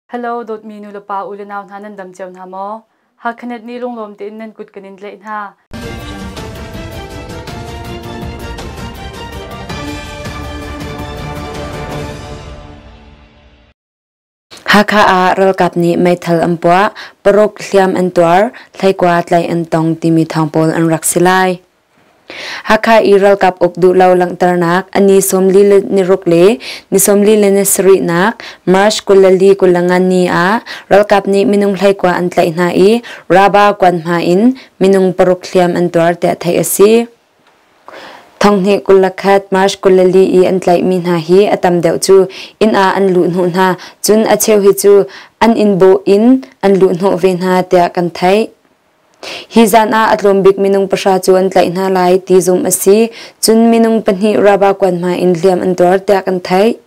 Hello dawtmi nulepa u le nau hna nan dam cio hna maw? Hakhanet nih lunglawm tein nan kut kan in tlaih hna. Hakha ah ralkap nih meithal an puah, paruk hliam an tuar, hleikua tlaih an tong timi thawng pawl an rak si lai. Hakha i ralkap uk duh lo langhternak a ni 46 le ni 47 nak March 24 25 ni ah ralkap nih minung hleikua an tlaih hna i Raba kuanhma in minung paruk hliam an tuar tiah theih a si. Thonghnih 21 March 24 i an tlaihmi hna hi a tam deuh cu inn ah an luh hnawh hna, cun a cheu hi cu an inn bawh in an luh hnawh ve hna tiah kan theih. Hi zan ah a tlawm bik minung pahra cu an tlaih hna lai ti zumh a si, cun minung pahnih raba kuan hma in hliam an tuar tiah kan theih.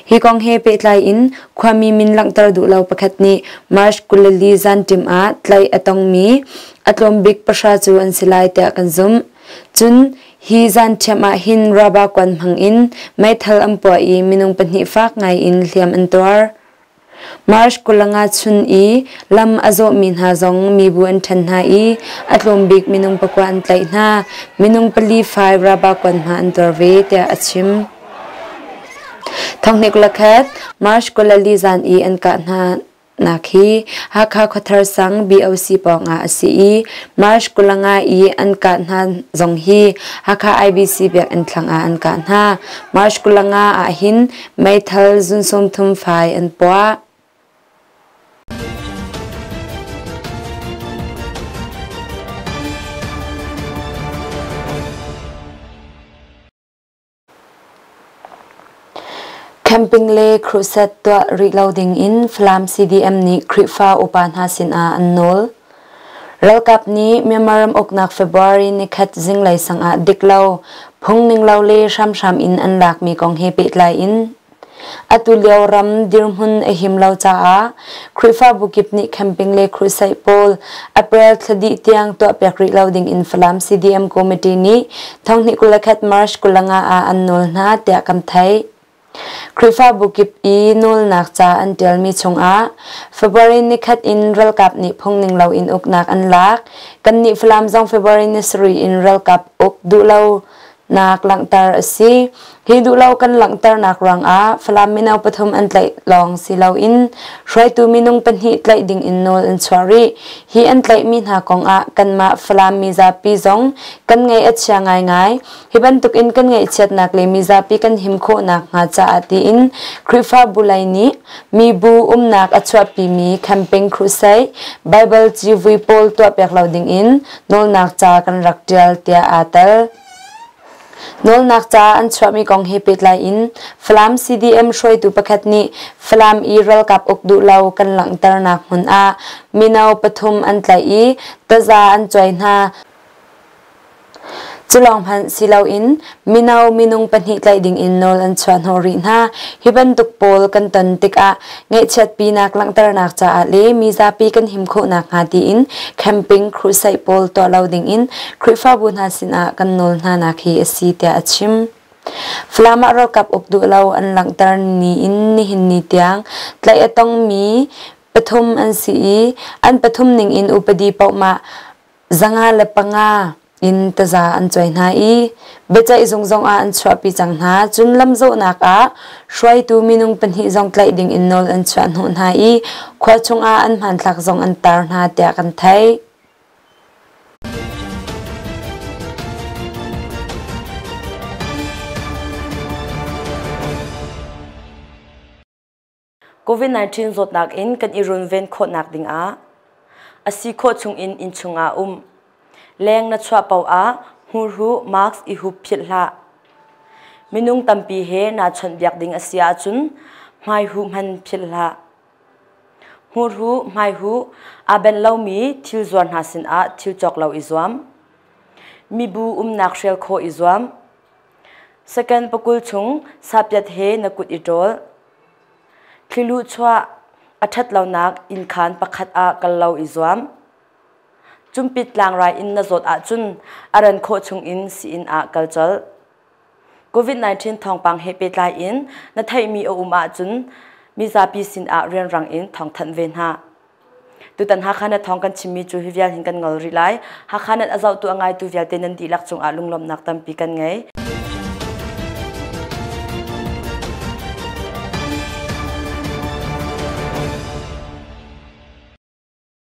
Hi kong he pehtlai in khuami min langhter duh lo pakhat nih March 24 zanṭim ah tlaih a tongmi a tlawm bik pahra cu an si lai tiah kan zumh. Cun hi zan ṭhiam ah hin raba kuan hmang in meithal an puah i minung pahnih fak ngai in hliam an tuar. March 25 chun i lam a zawhmi hna zong mibu an ṭhen hna i a tlawm bik minung pakua an tlaih hna. Minung pali fai raba kuan hma an tuar ve tiah a chim. Thonghnik lakhat March 24 zan i an kah hna nak hi Hakha Khuathar sang BOC pawngah a si i March 25 i an kah hna zong hi Hakha IBC biakinn thlang ah an kah hna. March 25 ah hin meithal zun 30 fai an puah. Camping le crusade tuah rih lo ding in Falam CDM nih Khrihfa upa hna sinah an nawl. Ralkap nih Myanmar ram uknak February nikhat zinglei sang ah dik lo, phung ning lo le hramhram in an lakmi kong he pehtlai in atu lio ram dirhmun a him lo caah Khrihfabu kip nih camping le crusade pawl April thla dih tiang tuahpiak rih lo ding in Falam CDM Committee nih thonghnih 21 March 25 ah an nawl hna tiah kan theih. Khrihfabu kip i nawlnak ca an ṭialmi chungah February nikhat in ralkap nih phungning loin uknak an lak. Kannih Falam zong February ni sarih in ralkap uk duh lonak langhter a si. Hi duhlo kan langhternak ruangah Falam mino pathum an tlaih lawng si loin hruaitu minung pahnih tlaih ding in nawl an chuah rih. Hi an tlaihmi hna kongah kanmah Falam mizapi zong kan ngaih a chia ngaingai. Hi bantukin kan ngaihchiatnak le mizapi kan him khawhnak hnga caah tiin Khrihfabu lei nih mibu umnak a chuahpimi camping crusade Bible civui pawl tuahpiak lo dingin nawlnak ca kan rak ṭial tiah aa tel. Nawlnak ca an chuahmi kong he pehtlai in Falam CDM hruaitu pakhat nih Falam i ralkap uk duh lo kan langhternak hmun ah mino pathum an tlaih i taza an cuai hna. Cu lawng hmanh si loin mino minung pahnih tlaih ding in nawl an chuah hnawh rih hna. Hi bantuk pawl kan ton tikah ngaihchiatpinak langhternak caah le mizapi kan him khawhnak hnga tiin camping crusade pawl tuah lo ding in Khrihfabu hna sinah kan nawl hnanak hi a si tiah a chim. Falam ah ralkap uk duh lo an langhter ni in nihin ni tiang tlaih a tongmi pathum an si i an pathum ning in upadi paohmah 105 in taza an cuai hna i biaceih zung zongah an chuahpi cang hna. Cun lamzawhnak ah hruaitu minung pahnih zong tlaih ding in nawl an chuah hnawh hna i khua chungah an hmanthlak zong an tar hna tiah kan theih. COVID-19 zawtnak in kan i runven khawhnak dingah a si khawh chungin innchung ah um. Leng na chuah paoh ah hmurhuh mask i hup philh hlah. Minung tampi he naa chawnhbiak ding a si ahcun hmaihuh hman philh hlah. Hmurhuh, hmaihuh aa benh lomi thil zuar hna sinah thil cawk lo i zuam. Mibu umnak hrial khawh i zuam. Second pakul chung sapiat he na kut i ṭawl. Thliluh chuah a ṭhat lonak innkhaan pakhat ah kal lo i zuam. Cumpit tlangrai in na zawt ahcun a ran khawh chungin sii-inn ah kal colh. COVID-19 thawngpang he pehtlai in na theihmi a um ahcun Mizapi sin ah rianrang in thawngthanh ve hna. Tutan Hakha na thawng kan chimmi cu hi vial hin kan ngol rih lai. Hakha nan a zohtu a ngaitu vialte nan dihlak cungah lunglawmhnak tampi kan ngei.